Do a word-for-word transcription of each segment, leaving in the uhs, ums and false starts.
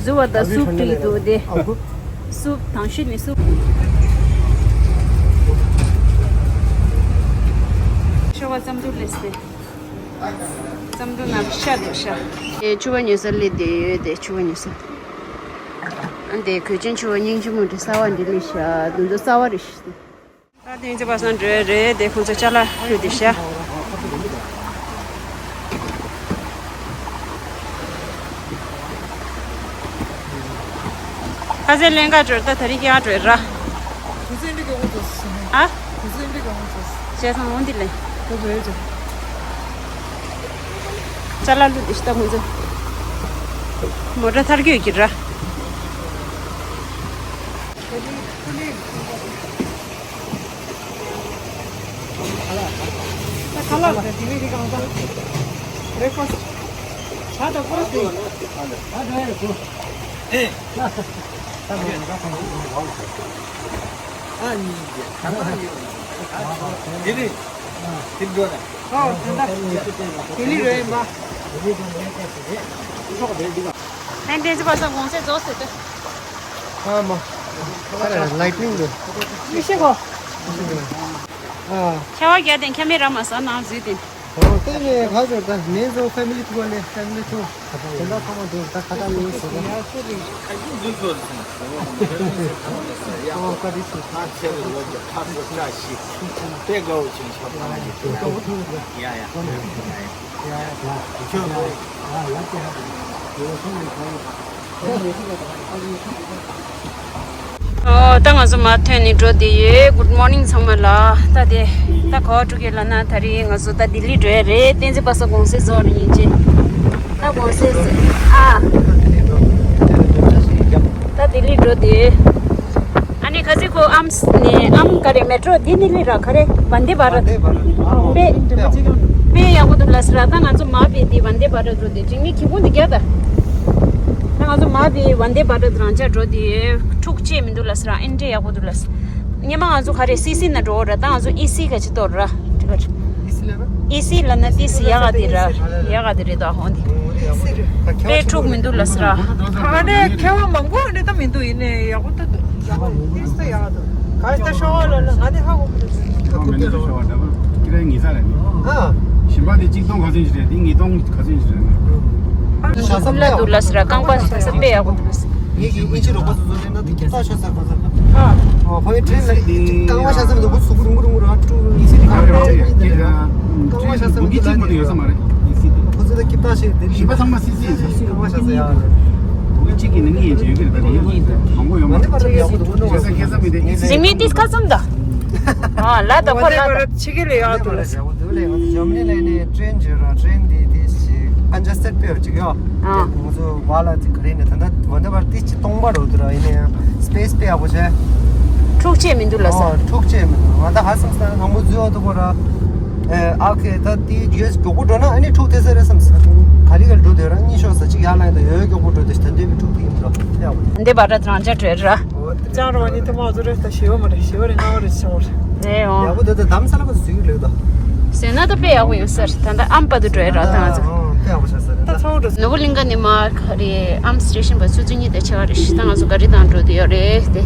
བཟོ་བ་དང་སུབ་བྲིས་འདུག་དེ། སུབ་དང་ཤི་ནི་སུབ། ཤོ་བ་ཙམ་དུ་ལེས་ཏེ། ཙམ་དུ་ན་ཤ་དུ་ཤ། དེ་ཆུ་བ་ཉོ་ས་ལས་དེ་ཡོད་དེ་ཆུ་བ་ཉོ་ས། ཨ་འདི་གོས་ཆེན་ཆུ་བ་སྙིང་རྗེ་མོ་འདི་གསར་བ་འདི་ལས་ཤ་དུ་འདུག་གསར་བ་རེད་ཤི། ད་དེང་ཚེ་པ་སང་འགྲོ་རེད་དེ་ཁོང་ཚོ་ཅ་ལག་ཕུལ་དེ་ཤ། ཁ་ཟས་ལེན་ག་འགྲོ་ད་ད་རིང་ཀྱང་འགྲོ་ར། དུས་ཚོད་འདི་ག་འོང་ཚོ་ཟེར་ནས། ཨ། དུས་ཚོད་འདི་ག་འོང་ཚོ་ཟེར། བྱས་ཙང་འོང་འདི་ལེན། དུ་བས་ཅི། ཅ་ལག་ལུ་འདི་ཤི་ད་ཁོང་ཚོ། མོ་ཊ་ཐར་གྱི་ཡོད་ཀྱི་ར། ལན་ཏན་ཅི་བ་ས་གོང་ཚད་རྫོགས་ཟེར་ཏེ། ཨ་མ། ཁ་ར་ལའི་ཊི་ནིང་འདུག་མི་ཤེས་གོ། ཨ། ཁྱེད་བ་རྒྱ་དེ་ཁྱེད་མེད་ར་མ་ཟ་ནང་བཟོས་ཏེ། ཨོ་དེ་ནས་ཁ་ཟེར་ད་ནས་བཟོ་ཕེ་མི་ལི་ཐུག་ལས་ཕེ་མི་ལི་ཐུག་དེ་འདྲ་ཚང་མ་འདུག་ད་ཁ་ད་ཡིན་ཟེར་ད། ཨོ་ཀ་དི་སུ། ཨ་ཁྱེད་ལོ་རྒྱ་ཁ་སོ་བཀྲ་ཤིས་དཔེ་དགའ་བོ་ཆེན་ཆགས་པ་ན་ཡིན་ཡ་ཡ། ཨོ་ད་ང་ཚོ་མར་ཐོན་ནས་འགྲོ་བསྡད་ཡོད། Good morning ཚང་མ་ལ། ད་དེ་ད་ག་པར་འགྲོ་གི་ལབ་ན་ད་རེས་ང་ཚོ་ད་ལྡི་ལི་འགྲོ་ཡ་རེད། བསྟན་འཛིན་པ་སངས་གོང་ས་མཆོག་རེད་ཡིན་ཅེ། ད་གོང་ས་མཆོག་ཨ། ད་ལྡི་ལི་འགྲོ་བསྡད་ཡོད། ཨ་ནི་ཁ་སང་ཁོ་ཨམ་ནས་ཨམ་ག་རེ་མེ་ཊོ་འདི་ནི་ལི་ར་ག་རེ་བན་དེ་བྷ་རད། དཔེ་དཔེ་ཡག་པོ་འདུག་ལ་ཟེར་ར། ད་ང་ཚོ་མ་པའི་འདི་བན་དེ་བྷ་རད་འགྲོ་དེ་འཇིགས་མེད་ཁེ་ཁུང་འདི་རྒྱ་ད། ད་ང་ཚོ་མ་པའི་བན་དེ་བྷ་རད་རང་ཅག་འགྲོ་དེ་འཁྲུག་ཆེ་མི་འདུག་ལ་ཟེར་ར། ཨེ་འདྲ་ཡག་པོ་འདུག་ལ་ཟེར། སྔོན་མ་ང་ཚོ་ག་རེ་སི་སི་ན་འགྲོ་ར། ད་ང་ཚོ་ཨི་སི་ག་ཅི་གཏོར་ར། ཨི་སི་ལ་ན་ཏི་སི་ཡག་ག་དེ་ར། ཡག་ག་དེ་རེད་ད་ཧོན་དེ། དཔེ་འཁྲུག་མི་འདུག་ལ་ཟེར་ར། ཨ་ནི་ཁེ་བ་མང་པོ་ཨ་ནི་ད་མི་འདུག་ཡིན་ནའི་ཡག་པོ་ད་འདུག་ཡག་པོ་ཏིས་ད་ཡག་འདུག་ག་ས་ཤོག་ལ་ལ་ང་དེ་ཧ་གོ་མི་འདུག་ཁ་ཐུག་དེ་ཤོག་ད་ཁྱེད་རང་ཉིས་ས་རེད། ཨ། ཞིམ་པ་དེ་གཅིག་སྟོང་ག་ཚོད་ཞིག་རེད། དེ་ཉིས་སྟོང་ག་ཚོད་ཞིག་རེད། ཤ་ཚ་ལ་འདུག་ལ་ཟེར་ར། རྐང་པ་ཤ་ཚ་དཔེ་ཡག་པོ་འདུག་ངེད་ཀྱི་ཨིན་ཇི་རོགས་པ་ཚོ་ཚོ་ལས་ན་དེ་ཁྱེད་ད་ཤ་ཚ་ག་ཚ། ཨ། ཕ་གི་ཁྲིན་ལ་རྐང་པ་ཤ་ཚ་མི་འདུག་ཁོ་ཚུགས་རུང་རུང་ར་ཀྲུ་ཨིན་ཇི་རེད། ཁ་རེད་རེད། ཁོ་ཚོ་ལ་སྐྱིད་པ་ཞིག་དེ་ཞིམ་པ་ཚང་མ་སི་སི་ཡིན་ཟེར། འོ་གཅིག་གི་ནི་ངའི་ཡིན་ཅེས་ཡོད་ཀྱི་རེད། ད་ཡོད་ཀྱི་མང་པོ་ཡོད་མ་རེད། ཁ་སང་མི་དེ་ཞིམ་མི་ཏིས་ཁ་ཙམ་ད། ཨ་ལ་ད་ཁོ་ལ་ད། ཆི་གི་ལས་ཡག་འདུག་ལ། ཡག་པོ་འདུག་ལ། ང་ཚོ་ཇར་མ་ནི་ལ་ནས་ཊེན་བརྗེ་ར། ཊེན་དེ་དེ་ཞིག་ཀན་ཇེ་སི་ཊེཌ་དཔེ་ཡོད་ཅིག་ཡོད། ཨ། ང་ཚོ་བ་ལ་དེ་ག་རེ་ནས་ད་ལྟ་ཝན་དེ་བྷ་རད་དེ་ཅི་སྟོང་པ་རོ་དུ་ར་ཡིན་ནའང་སི་པེ་སི་དཔེ་ཡག་པོ་བྱས། འཁྲུག་ཆེ་མི་འདུག་ལ་ས། ཨོ་འཁྲུག་ཆེ་མི་འདུག་ང་ད་ཧ་སམ་ས་དང་པོ་འཛུལ་བ་དུ་གོ་ར། ཨ་ཁེ་ད་དེ་ཡུ་ཨེསི་མགྱོགས་པོ་འགྲོ་ན་ཨ་ནི་འཁྲུག་ཐེ་ས་རེད་བསམ་ས། ག་ལི་ག་ལི་འགྲོ་དེ་ར་གཉིས་ཤོག་ས་གཅིག་ཡར་ལངས་དང་ཡོད་མགྱོགས་པོ་འགྲོ་དེ་ད་འདོད་པའི་འཁྲུག་དེ་ཡིན་འགྲོ་དེ་ཡག་པོ་འདུག་འདི་བར་དུ་རང་ཅག་བྲོས་ར། ཨོ་དེ་ཅང་རོ་ནི་དེ་མ་བཟོ་རེ་ད་ཞི་བ་མ་རེད། ཞི་བ་རེ་ང་བ་རེ་ཆང་བ་རེད། རེད་འོང་། ཡག་པོ་འདུག་ད་དམ་ས་ལ་ག་ཟུག་ལོས་ད། ཟེར་ན་ད་དཔེ་ཡག་པོ་ཡོད་ས་རེད། ད་ལྟ་ཨམ་པ་དུ་འགྲོ་ཡ་ར་ད་ང་ཚོ། ཨོ་དཔེ་ཡག་པོ་ཆགས་ས་རེད་ད། ད་ཚོགས་འགྲོ་ནོར་བུ་གླིང་ག་ནས་མར་ག་རེ་ཨམ་སི་ཊེ་ཤན་བར་ཆུ་ཚོད་གཉིས་དང་ཕྱེད་ཀ་རེད་ཤག་ད་ང་ཚོ་ག་རེ་དང་འགྲོ་དུ་ཡོད་རེད་དེ།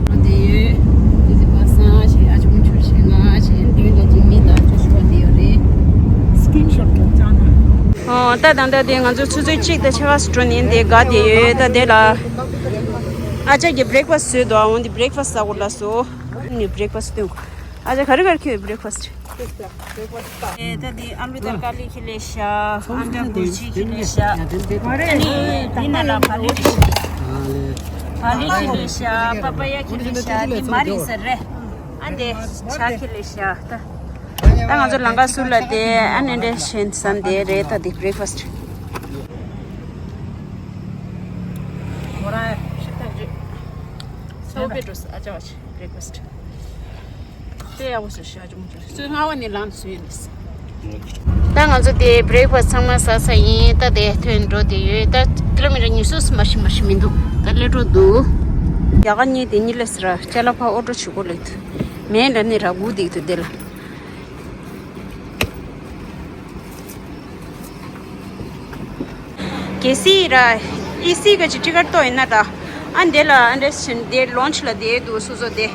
འགྲོ་དེ་ཡོད། དེ་ཚེ་པ་སངས་ཞེས་ཨ་ཅུ་མུ་ཆུར་ཞེས་ང་ཞེས་མདུན་དུ་འཛུལ་མི་དང་ཅུ་ཞུ་བ་དེ་ཡོད་རེད། སི་ཀི་རིན་ཤོཊ་ཀྱང་བཅག་ན། ཨོ་ད་དང་ད་དེ་ང་ཚོ་ཆུ་ཚོད་གཅིག་དང་ཕྱེད་ཀ་ཙམ་འགྲོ་ནས་འདི་ག་དེ་ཡོད་ད་དེ་ལ། ཨ་ཅག་གིས་བྷི་རེག་ཕ་སི་བཟོས་འདུག་འོན་ཏེ་བྷི་རེག་ཕ་སི་ཟ་དགོས་ལབ་སོང་། ངས་བྷི་རེག་ཕ་སི་སྟོན་དགོས། ཨ་ཅག་ག་རེ་ག་རེ་ཁྱོད་བྷི་རེག་ཕ་སི། ཨེ་ད་འདི་ཨ་ལུ་དར་ཀ་ལི་ཁི་ལེ་ཤ། ཨན་ཏྲ་གུར་ཅི་ཁི་ལེ་ཤ། ཨ་ནི་འདི་ན་ལ་བ་ལི་རི་ཤ། བ་ལི་ཁི་ལེ་ཤ། པ་པ་ཡ་ཁི་ལེ་ཤ། འདི་མ་རིང་ཟེར་རེད། ཨ་འདི་ཇ་ཁི་ལེ་ཤ་ད། ད་ང་ཚོ་ལང་ཀ་སུ་ལ་དེ་ཨ་ནི་འདྲ་ཞན་སན་དེ་རེད། ད་འདི་བྷི་རེག་ཕ་སི། ཁོ་རང་ཤི་ཐག་རེད། ཚ་བོ་པེ་ཏྲོ་སི་ཨ་ཅག་བ་ཆེ་བྷི་རེག་ཕ་སི། དཔེ་ཡག་པོ་བཟོས་ཤག་ཅུང་ཅུང་ཚོས་སྔ་བ་ནས་ལངས་བཟོས་ཡིན། ད་ང་ཚོ་དེ་བྷི་རེག་ཕ་སི་ཚང་མ་ཟ་ས་ཡིན། ད་དེ་ཐོན་འགྲོ་དེ་ཡོད། ད་ཀི་ལོ་མི་ཊར་ཉི་ཤུ་མ་ཞིག་མ་ཞིག་མི་འདུག་ད་སླེབས་འགྲོ་འདུག་ཡ་ག་གཉིས་དེ་གཉིས་ལས་ར་ཅ་ལག་ཕ་ཨོ་ཊོ་བྱེད་དགོས་ལོས་འདུག་མེད་འདྲ་ནི་ར་སྒུག་བསྡད་འདུག་དེ་ལ། གལ་སྲིད་ར་ཨེ་སི་ག་ཅིག་ཊི་ཀེ་ཊི་ཏོ་ཡིན་ན་ར། ཨ་འདི་ལ་ཨ་འདྲས་ཤིན་དེ་ལོན་ཆི་ལ་དེ་འདུག་སོ་སོ་དེ།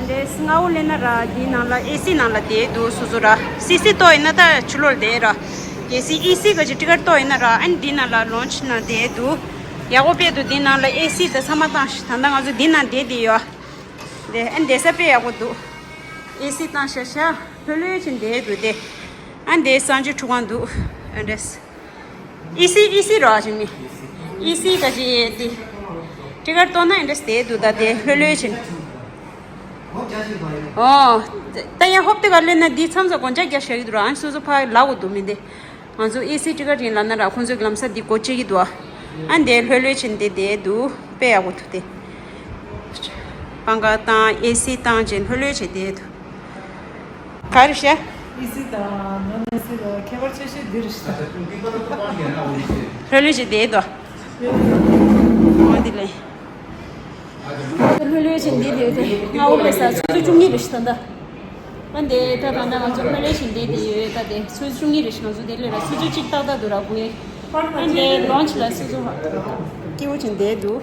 འདི་སྔ་བོ་ལེན་ན་ར་དེའི་ནང་ལ་ཨེ་སི་ནང་ལ་དེ་འདུག་སོ་སོ་ར། སི་སི་ཏོ་ཡིན་ན་ད་ཆུ་ལོར་དེ་ར། གལ་སྲིད་ཨེ་སི་ག་ཅིག་ཊི་ཀེ་ཊི་ཏོ་ཡིན་ན་ར། ཨ་འདི་ནང་ལ་ལོན་ཆི་ན་དེ་འདུག་ཡག་པོ་དཔེ་འདུག་དེའི་ནང་ལ་ཨེ་སི་དེ་ཚང་མ་བཏང་ཤག་ད་ལྟ་ང་ཚོ་དེའི་ནང་བསྡད་དེ་ཡོད། དེ་ཨ་འདི་ས་དཔེ་ཡག་པོ་འདུག་ཨེ་སི་བཏང་ཤག་ཤག་ལྷོད་ལྷོད་ཅིག་བསྡད་འདུག་དེ། ཨ་འདི་གསང་སྤྱོད་ཁྲུས་ཁང་འདུག་ཨ་འདྲས། ཨེ་སི་ཨེ་སི་རོ་ཞིག་མི། ཨེ་སི་ག་ཅིག་དེ། ཊི་ཀེ་ཊི་ཏོ་ན་ཨ་འདྲས་བསྡད་འདུག་ད་དེ་ལྷོད་ལྷོད་ཅིག་ཨོ། ད་ཡང་ཧོབ་དེ་ག་ལེན་ན་འདི་མཚམས་སུ་གོན་ཆ་རྒྱག་བཞག་གི་འདུག་ར། ཨ་སོ་སོ་ཕ་ལ་འོ་འདུག་མི་འདི། ང་ཚོ་ཨེ་སི་ཊི་ཀེ་ཊི་ཡིན་ལབ་ན་ར་ཁོང་ཚོས་ལམ་སང་འདི་སྒོ་ཕྱེ་གི་འདུག་ཨ་འདི་ལྷོད་ལྷོད་ཅིག་འདི་བསྡད་འདུག་དཔེ་ཡག་པོ་འདུག་སྟེ། པང་ཁ་བཏང་ཨེ་སི་བཏང་ཅིག་ལྷོད་ལྷོད་ཅིག་བསྡད་འདུག་ག་རེ་བཤད། ཨེ་སི་དང་ནོན་ཨེ་སི་ལ་ཁྱད་པར་ཆེ་ཤོས་འདི་རེད་ཤག་ལྷོད་ལྷོད་ཅིག་བསྡད་འདུག་འོ་འདི་ལས། ལྷོད་ལྷོད་ཅིག་འདི་དེ་དེ་ང་འོ་བས་ས་ཆུ་ཚོད་བཅུ་གཉིས་རེད་ཤག་ད་ལྟ། ཨ་འདི་ད་ད་ལྟ་ང་ཚོ་ལྷོད་ལྷོད་ཅིག་འདི་དེ་ཡོད་ད་དེ་ཆུ་ཚོད་བཅུ་གཉིས་རེད་ཤག་ང་ཚོ་དེ་ལས་ར་ཆུ་ཚོད་གཅིག་ཏག་ཏག་འདུག་ར་དགོས། ཨ་འདི་ལོན་ཆི་ལ་སོ་སོ་སྐྱིད་པོ་ཅིག་བསྡད་འདུག་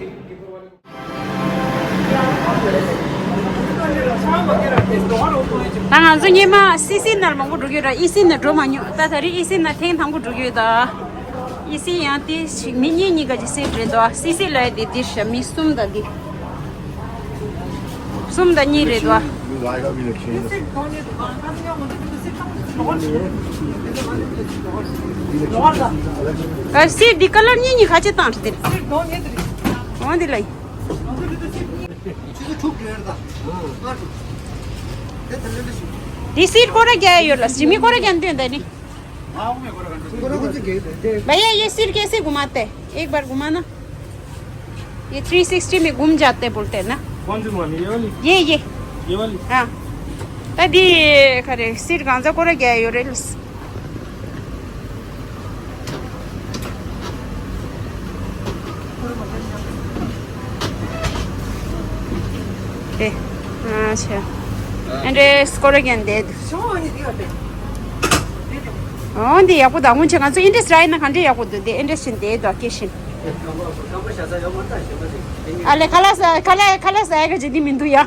ད་ང་ཚོ་སྔོན་མ་སི་སི་ནང་མང་པོ་འགྲོ་གི་ཡོད་ར། ཨེ་སི་ནང་འགྲོ་མ་མྱོང་། ད་ད་རེས་ཨེ་སི་ནང་ཐེངས་དང་པོ་འགྲོ་གི་ཡོད་ད། ཨེ་སི་ཡང་དེ་ཞིག་མི་གཉིས་གཉིས་ཀ་ཅིག་སེ་ཊི་རེད་དོ། སི་སི་ལ་དེ་དེ་ཤ་མི་གསུམ་དང་དེ་གསུམ་དང་གཉིས་རེད་དོ། ཨ་སི་འདི་ཀ་ལར་གཉིས་གཉིས་ཁ་ཆེ་བཏང་རེད་དེ། འོང་དེ་ལ་ཡིན། དེ་སི་ཊི་སྐོར་ར་རྒྱག་ཡོད་ལ་ཞི་མི་སྐོར་ར་རྒྱག་འདོད་འདི་ནི། भैया, ये सिर कैसे घुमाते हैं? एक बार घुमाना। ये थ्री सिक्सटी में घूम जाते बोलते हैं ना। कौन सी घुमानी, ये वाली? ये, ये। ये वाली? हाँ। ད་འདི་ག་རེ་སི་ཊི་གང་ཚ་སྐོར་ར་རྒྱག་ཡོད་རེད། ཨེ། ཨ་ཆ། ཨ་འདྲེ་སྐོར་ར་རྒྱག་འདེད། ཨོ་འདི་ཡག་པོ་ད་སྔོན་ཆད་ང་ཚོ་ཨིན་ཌི་སི་ར་ཡིན་ན་ག་འདྲེ་ཡག་པོ་འདུག་དེ་ཨིན་ཌི་སི་ཆེན་དེ་དོ་ཀེ་ཤིན། ཨ་ལེ་ཁ་ལག་ཟ་ཁ་ལག་ཁ་ལག་ཟ་ཡ་ག་ཅིག་འདི་མི་འདུག་ཡ།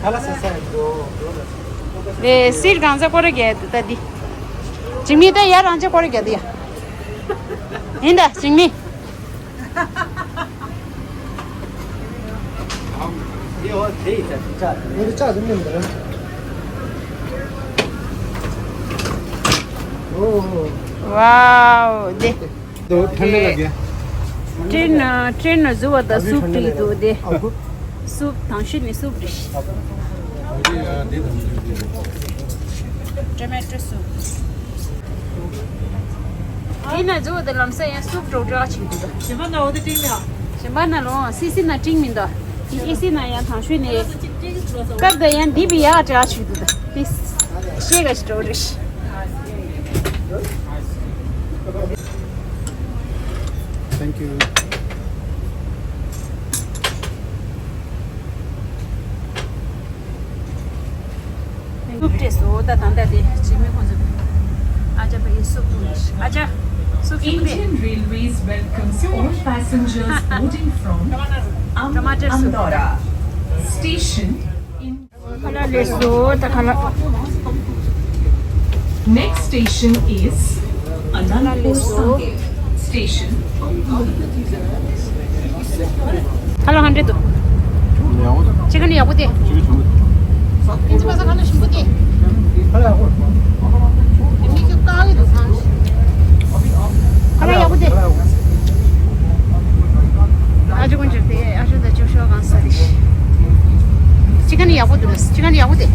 ཁ་ལག་ཟ་ས་ཡ་འདུག་ལེ་སི་ཊི་གང་ཚ་སྐོར་ར་རྒྱག་འདུག་ད་འདི། འཇིགས་མེད་ད་ཡ་རང་ཚ་སྐོར་ར་རྒྱག་འདུག་ཡ། ཡིན་ད་འཇིགས་མེད། वाओ दे। तो ठंडे लग गया। ट्रेन ट्रेन जुवा द अभी सूप ठंडे टी लगेगा। दो दे। आपको? सूप थांगशी ने सूप डिश। अभी, अ, दे दो। Tomato soup. ཡིན་ན་ཇོ་དེ་ལམ་སེང་ཡང་སུབ་འགྲོ་འགྲོ་ཆེ་འདུག་ད། ཞིམ་པ་ན་འོ་དེ་ཏིང་ཡ། ཞིམ་པ་ན་ལོ་སི་སི་ན་ཏིང་མི་འདུག་ཨི་སི་ན་ཡང་ཐང་ཤུ་ནས། སྐབས་དེ་ཡང་འདི་བི་ཡག་འདྲ་ཆེ་འདུག་ད། དེ་ཤེས་ག་ཞིག་འགྲོ་རེ་ཤི། Thank you. སུབ་སྤྲད་སོ་ད་ད་ལྟ་དེ་ཇི་མི་ཁོང་ཚོ། ཨ་ཅག་པ་ཡི་སུབ་འཐུང་ནི་ཨ་ཅག་སུབ་ཞིམ་པོ་རེད། Indian Railways welcomes all passengers boarding from Am- Tomato soup. Andorra station in ཁ་ལག་ལས་སོ་ད་ཁ་ལག Next station is Anandpur Sahib station. ཁ་ལག་ཧན་འདྲེ་འདུག་ཅི་ག་ནི་ཡག་པོ་དེ། ཨིན་ཇི་པ་ས་ཁ་ལག་ཞིམ་པོ་དེ། མི་ཁྱོད་ཀ་གི་འདུག་ཁ་ལག་ཡག་པོ་དེ། ཨ་ཅོ་ཀུན་ཅོ་དེ་ཨ་ཅོ་ད་ཅོ་ཤོ་གང་ས་དེ། ཅི་ག་ནི་ཡག་པོ་འདུག་ཅི་ག་ནི་ཡག་པོ་དེ།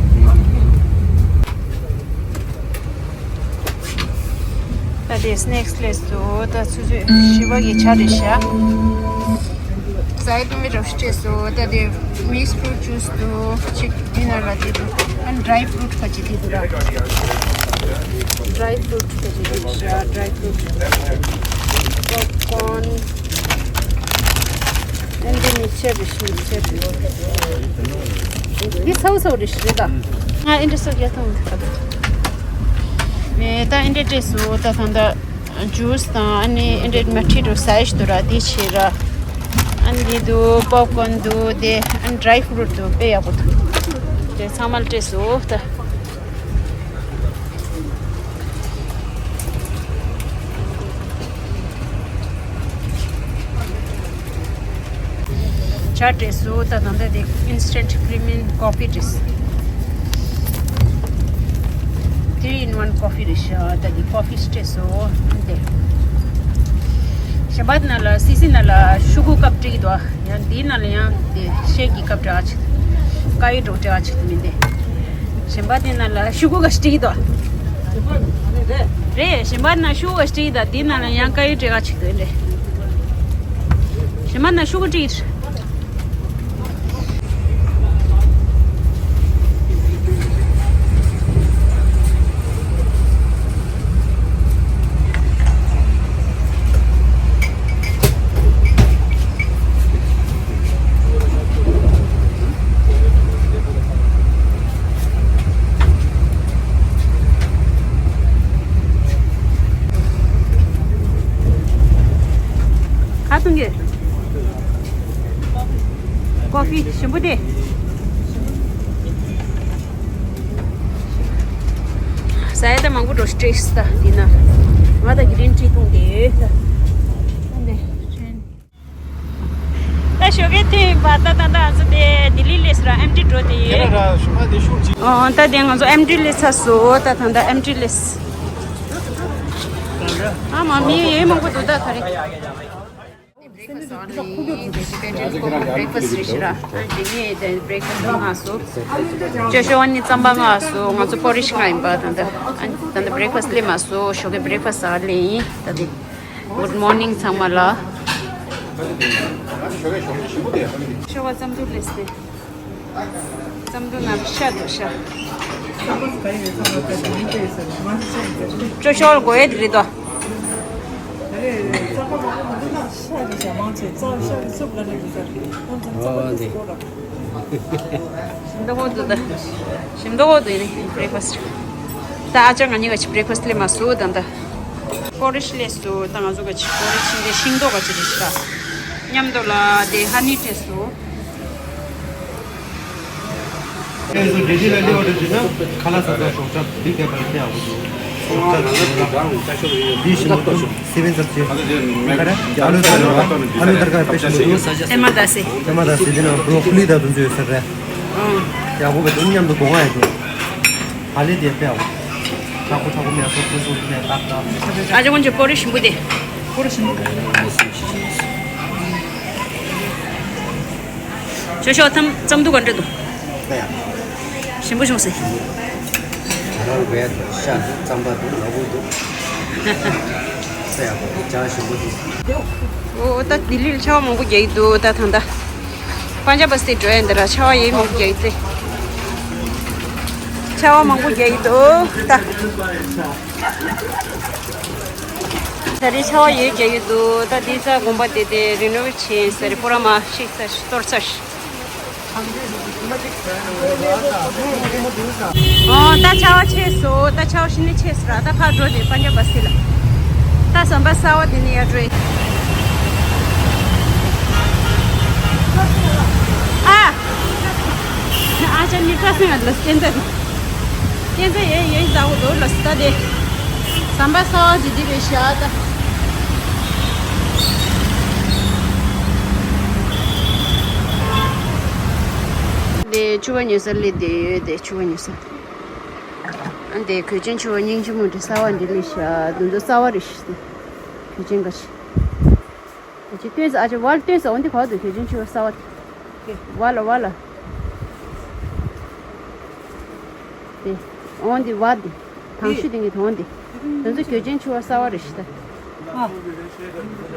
ད་དེ་སི་ནེག་སི་ལས་སུ་ད་ཆུ་ཚོད་བཞི་པ་གི་ཆ་རེད་ཤག་ཟ་ཡི་དུ་མི་རབས་སྤྲད་སོ། ད་དེ་མིག་སི་ཕུ་རུ་ཇུས་འདུག་ཅིག་འདི་ནང་ལ་དེ་འདུག་ཨན་ཌ་རའི་ཕུ་རུ་ཊི་ཁ་ཅིག་དེ་འདུག་ར། ཌ་རའི་ཕུ་རུ་ཊི་ཁ་ཅིག་དེ་འདུག་ཤག་ཌ་རའི་ཕུ་རུ་ཊི། པོབ་ཀོན། ཨན་འདི་མིག་ཆར་རེད་ཤག་མིག་ཆར་རེད། འདི་སོ་སོ་རེད་ཤག་རེད་ད། ང་ཨན་འདི་སོ་རྒྱག་ཐང་ཐུག་ག་འདུག་ནས་ད་ཨེ་འདྲས་སྤྲད་སོང་། ད་ད་ད་ཇུས་དང་ཨ་ནི་ཨེ་འདྲས་མ་ཁྲིད་འགྲོ་ས་ཡིས་འདུག་ར། དེ་བྱས་ར། ཨ་ནི་འདུག་པོབ་ཀོན་འདུག་དེ་ཨ་ནི་ཌ་རའི་ཕུ་རུཊ་འདུག་དཔེ་ཡག་པོ་འདུག་དེ་ཚང་མ་སྤྲད་སོང་ད། ཇ་སྤྲད་སོང་། ད་ད་ལྟ་དེ་ཨིན་སི་ཊན་ཊི་ཀི་རི་མི་ཀོ་ཕི་སྤྲད་སོང་། ཐི་རི་ཨིན་ཝན་ཀོ་ཕི་རེད་ཤག་ད་དེ་ཀོ་ཕི་སྤྲད་སོང་། དེ་གཞན་པ་ནང་ལ་སི་སི་ནང་ལ་ཤོག་གུ་ཀབ་སྤྲད་ཀྱི་འདུག་ཡང་དེའི་ནང་ལ་ཡང་དེ་ཤེལ་གྱི་ཀབ་འདྲ་ཅིག་དཀར་ཡོལ་འདྲ་ཅིག་མིན་ཏེ། གཞན་པ་དེ་ནང་ལ་ཤོག་གུ་ག་སྤྲད་ཀྱི་འདུག་རེད། གཞན་པ་ནང་ཤོག་གུ་ག་སྤྲད་ཀྱི་འདུག་དེའི་ནང་ལ་ཡང་དཀར་ཡོལ་འདྲ་ཅིག་འདུག་རེད། གཞན་པ་ནང་ཤོག་གུ་སྤྲད་ཀྱི་འདུག་ཁ་སང་གི་ཀོ་ཕི་ཞིམ་པོ་དེ། ཟ་ཡ་ད་མང་པོ་འགྲོ་སི་ཊེ་ཊི་ད་འདི་ན། ང་ད་གི་རིན་ཁྲིད་གཏོང་དེ་ཡོད་ད། ད་ཞོགས་ཀས་ཐོན་པ་ད་ད་ད་ཚོ་དེ་ལྡི་ལི་སླེབས་ར་ཨེམ་ཊི་འགྲོ་དེ་ཡོད། ཨོ་ད་དེ་ང་ཚོ་ཨེམ་ཊི་སླེབས་ཚར་སོང་། ད་ད་ད་ཨེམ་ཊི་སླེབས། ཨ་མ་མི་ཡོད་མང་པོ་འདུག་ད་ག་རེ། Breakfast ཟ་ནི་ཡིན། དེ་ཤི་པེ་ཊན་ཀོ་ཀོ་breakfast རེད་ཤི་ར། ཨ་དེ་ངས་དེ་breakfast མངགས་སོང་། ཅོ་ཤོ་ཨ་ནི་རྩམ་པ་མངགས་སོང་། ང་ཚོ་པོ་རི་ཤི་མངགས་ཡིན་པ། ད་ལྟ་ཨ་ནི་ད་ལྟ་breakfast སླེབས་མ་སོང་། ཞོགས་ཀས་breakfast ཟ་ལེ་ཡིན་ད་དེ། Good morning ཚང་མ་ལ། ཤོག་བུ་རྩམ་ཐུར་སླེབས་ཏེ། རྩམ་ཐུར་ནང་ཤ་འདུག་ཤ། ཅོ་ཤོ་གོ་ཡེ་དེ་རེད་དོ། ཨོ་དེ། ཞིམ་མདོག་པོ་འདུག་ད། ཞིམ་མདོག་པོ་འདུག་ཡིན་breakfast། ད་ཨ་ཅག་ང་གཉིས་ཀ་ཅིག་breakfast སླེབས་མ་སོང་ད་ལྟ། པོ་རི་ཤི་སླེབས་སོང་། ད་ང་ཚོ་ག་ཅིག་པོ་རི་ཤི་འདི་ཤིང་ཏོག་ག་ཅིག་རེད་ཤག་མཉམ་དུ་ལ་དེ་ཧ་ནི་སྤྲད་སོང་། ཁ་ལག་ཟ་ས་ཞོགས་ཇ་འདི་ག་པར་སྟེ་ཨ་བུ་ཞོགས་ཇ་འདི་ཞིམ་པོ་འདུག་སི་པན་སར་ཆེ། ག་རེ། ཨ་ལུ་དར་ཨ་ལུ་དར་ག་དཔེ་ཞིམ་པོ་འདུག་ཨེ་མ་ད་སེ། ཨེ་མ་ད་སེ་འདི་ན་བྷྲོ་ཀོ་ལི་ད་དུང་ཚོད་ཡོད་ས་རེད། ཡག་པོ་བས་དུ་མཉམ་དུ་སྒོ་ང་ཡ་དེ། ཧ་ལས་དེ་དཔེ་ཨ་བུ། ཁྲག་པོ་ཁྲག་པོ་མེད་སོ་སོ་སོ་མེད་ཏག་ཏག་ཨ་ཅག་ཀུན་གྱི་པོ་རི་ཞིམ་པོ་དེ། པོ་རི་ཞིམ་པོ། ཅོ་ཤོ་ཐམ་ཙམ་འདུག་ག་འདྲ་འདུག་ཞིམ་པོ་བྱུང་སེ། རང་བས་ཤ་འདུག་རྩམ་པ་འདུག་ལ་བུ་འདུག་ས་ཡག་པོ་འདུག་ཇ་ཞིམ་པོ་འདུག་ཨོ་ད་ལྡི་ལིར་ཆར་པ་མང་པོ་རྒྱག་གི་འདུག་ད་ད་ད། པན་ཇབ་བ་སི་ཊི་འགྲོ་ཡ་འདི་ལ་ཆར་པ་ཡེ་མང་པོ་རྒྱག་གི་འདུག་ཆར་པ་མང་པོ་རྒྱག་གི་འདུག་ད། ད་རེས་ཆར་པ་ཡོད་རྒྱག་གི་འདུག་ད་འདི་ས་དགོན་པ་དེ་དེ་རི་ནོ་ཝེ་ཊི་བྱས་ཟེར་པུ་ར་མ་ཤིག་ས་གཏོར་ཚར། ཨོ་ད་ཆར་པ་ཆད་སོང་། ད་ཆར་པ་ཤི་ནས་ཆད་སོང་ར། ད་ཕར་འགྲོ་དེ་པན་ཇབ་བ་སི་ཊི་ལ། ད་ཟམ་པ་གསར་པ་དེ་ནས་ཡར་འགྲོ་ཡི། ཨ། ཨ་ཅག་ནི་ཀ་སེ་ང་ལ་སྟན་ད། སྟན་ད་ཡེ་ཡེ་ཟ་འོ་དོ་ལ་སྟ་དེ། ཟམ་པ་གསར་པ་དེ་འདི་རེད་ཤག་ད། དེ་ཕྱུ་པ་ཉོ་ས་སླེབས་བསྡད་ཡོད། དེ་ཕྱུ་པ་ཉོ་ས། ཨ་དེ་གོས་ཆེན་ཕྱུ་པ་སྙིང་རྗེ་མོ་འདྲ་གསར་པ་འདི་སླེབས་ཤག་དེ་ཚོ་གསར་པ་རེད་ཤག་དེ་གོས་ཆེན་ག་ཤི། ཨ་ཅེ་སྟོན་ས། ཨ་ཅེ་བལ་སྟོན་ས། འོན་ཏེ་ག་བ་འདུག་གོས་ཆེན་ཕྱུ་པ་གསར་པ་དེ། བལ་ལ་བལ་ལ། དེ། འོན་ཏེ་བལ་དེ། དང་ཤུ་དེ་གི་དོན་དེ། དེ་ཚོ་གོས་ཆེན་ཕྱུ་པ་གསར་པ་རེད་ཤག་ད།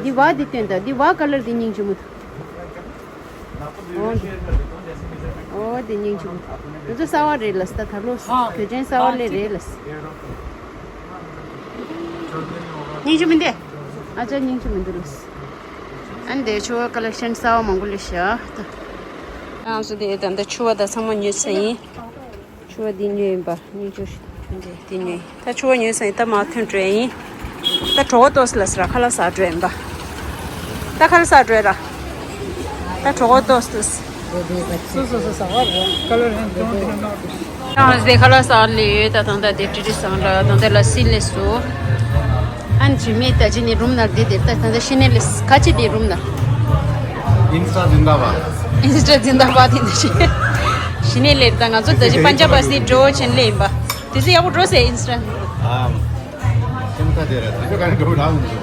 འདི་བལ་དེ་སྟོན་ད། འདི་བལ་ཀ་ལར་དེ་སྙིང་རྗེ་མོ་འདུག་འོན་ཏེ། འོ་དེ་སྙིང་རྗེ་མོ། དེ་ཚོ་གསར་པ་རེད་ལ་ད། ད་ལོ་གོས་ཆེན་གསར་པ་སླེབས་རེད་ལ། སྙིང་རྗེ་མོ་འདི། ཨ་ཅག་སྙིང་རྗེ་མོ་འདུག་ལ། ཨ་ནི་དེ་ཕྱུ་པ་ཀ་ལེག་ཤན་གསར་པ་མང་པོ་སླེབས་ཤག་ད། ང་ཚོ་དེ་ད་ལྟ་ཕྱུ་པ་ད་ཚང་མ་ཉོས་ཚར་ཡིན། ཕྱུ་པ་འདི་ཉོས་ཡིན་པ་སྙིང་རྗེ་ཤི། འདི་ནི་ད་ཆུ་བ་ཉོས་ཟིན་ད་མ་ཐོན་འགྲོ་ཡིན། ད་གྲོད་ཁོག་ལྟོགས་ལ་ཟེར་ཁ་ལག་ཟ་འགྲོ་ཡིན་པ། ད་ཁ་ལག་ཟ་འགྲོ་ར། ད་གྲོད་ཁོག་ལྟོགས་ལ། སོ་སོ་སོ་ཟ་བར་རོ་ཀ་ལོ་རེན་ཏོང་ཏི་ནོ། ད་ང་ཚོ་ཁ་ལག་ཟ་ལེ་ཡོད། ད་ད་ད་དེ་ཏི་ཏི་སང་ལ་ད་ད་ལ་སི་ལེ་སོ། ཨན་ཇི་མེ་ད་ཅི་ནི་རུམ་ནར་དེ་དེ་ད་ད་ད་ཤི་ནེ་ལེ་ཁ་ཅི་དེ་རུམ་ནར། ཨིན་སི་ཊ་ཛིན་དཱ་བཱད། ཨིན་སི་ཊ་ཛིན་དཱ་བཱད་དེ་ནི་ཤི་ནེ་ལེ་ད་ང་ཚོ་ད་ཅི་པན་ཇ་བ་སི་འགྲོ་ཆེན་ལེ་ཡིན་པ། དེ་ཚོ་ཡག་པོ་འགྲོ་ཟེར་ཨིན་སི་ཊ། ཨམ། སེམས་ཁ་དེ་རེད། ད་ཁྱོད་ག་ནས་འགྲོ་རང་འདུག་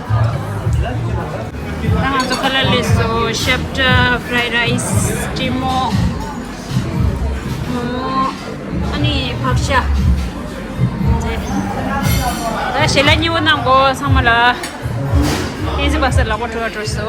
ད་ང་ཚོ་ཁ་ལག་ལེ་སོ་ཤབ་ཏྲ་ཕ་རའི་རའི་སི་ཀྲི་མོ། མོག་མོག་ཨ་ནི་ཕག་ཤ། ད་ཞལ་ལག་མཉེས་པོ་གནང་གོ་ཚང་མ་ལ། ཨེ་ཟི་བ་སར་ལག་པ་བྲོ་བ་བྲོ་སོ།